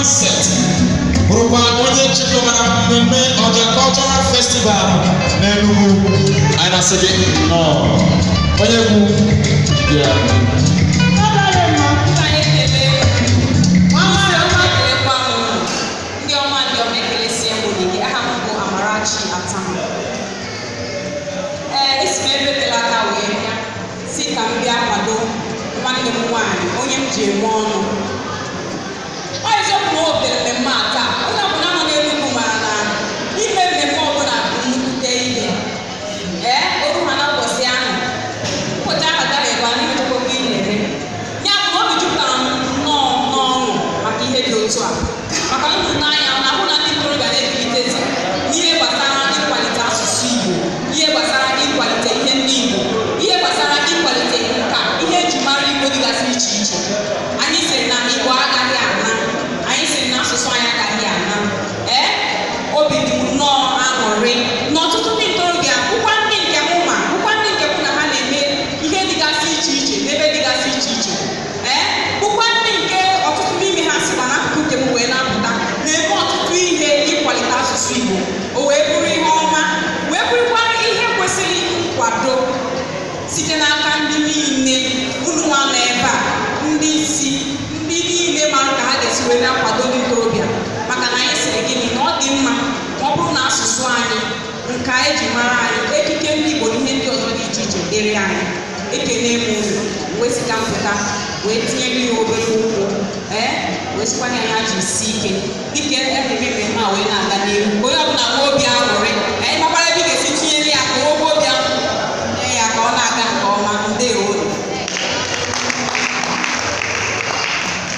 Concept, bụrụkwa onye chịkọbara mmemme Ọja Cultural Festival n'Enugu. Anyị na-asị gị nnọọ, onye egwu bịa. Anyị ekele ekelekwa m unu. Ndị ọma, ndị ọma, ekelesie m unu ike. Aha m bụ Amarachi Atam. Ee, esi m ebe tere aka wee bịa, si ka m bịa kwado nwanne m nwaanyị, onye m ji eme ọnụ. Ọ eziokwu na o bịara mmemme a taa. Onye ọbụla nọ n'Enugwu mara na ime mmemme ọbụla bụ nnukwute ihe. Ee, oru ha na ụbọchị ahụ, ụbọchị ahụ agaghị anyị mechakwa ị na-eme ya. Bụ na obi jupụtara m nnọọ n'ọṅụ maka ihe dị otu a, maka na unu n'anya na ahụ na ndị ntorobịa na-ebilitezi n'ihe gbasara ịkwalite asụsụ Igbo, ihe gbasara ịkwalite ihe ndị Igbo, ihe gbasara ịkwalite nka, ihe eji mara Igbo dịgasị iche iche. Anyị sịrị na Igbo agaghị ana, anyị sịrị na asụsụ anyị agaghị ana. Ee, obi dị m nnọọ aṅụrị na ọtụtụ ndị ntorobịa, bụkwa ndị nke mụ ma bụkwa ndị nke mụ na ha na-eme ihe dịgasị iche iche n'ebe dịgasị iche iche, ee, bụkwa ndị nke ọtụtụ n'ime ha sikwa n'akụkụ nke m wee na-apụta, na-eme ọtụtụ ihe ịkwalite asụsụ Igbo. O wee bụrụ ihe ọma, wee bụrụkwa ihe kwesịrị nkwado site n'aka ndị niile unu nwa nọ ebe a, ndị isi, ndị niile mara ka ha ga-esi wee na-akwado ndị ntorobịa, maka na anyị sịrị gịnị? Na ọ dị mma ma ọ bụrụ na asụsụ anyị, nke anyị ji mara anyị, ekike ndị Igbo na ihe ndị ọzọ dị iche iche dịrị anyị. Ekene m unu, wee sị ka m pụta wee tinyere ya obere ụkwụ, ee, wee sịkwa ya ya ji si ike dịka a na-eme mmemme a wee na-aga n'ihu, ka onye ọbụla nwee obi aṅụrị.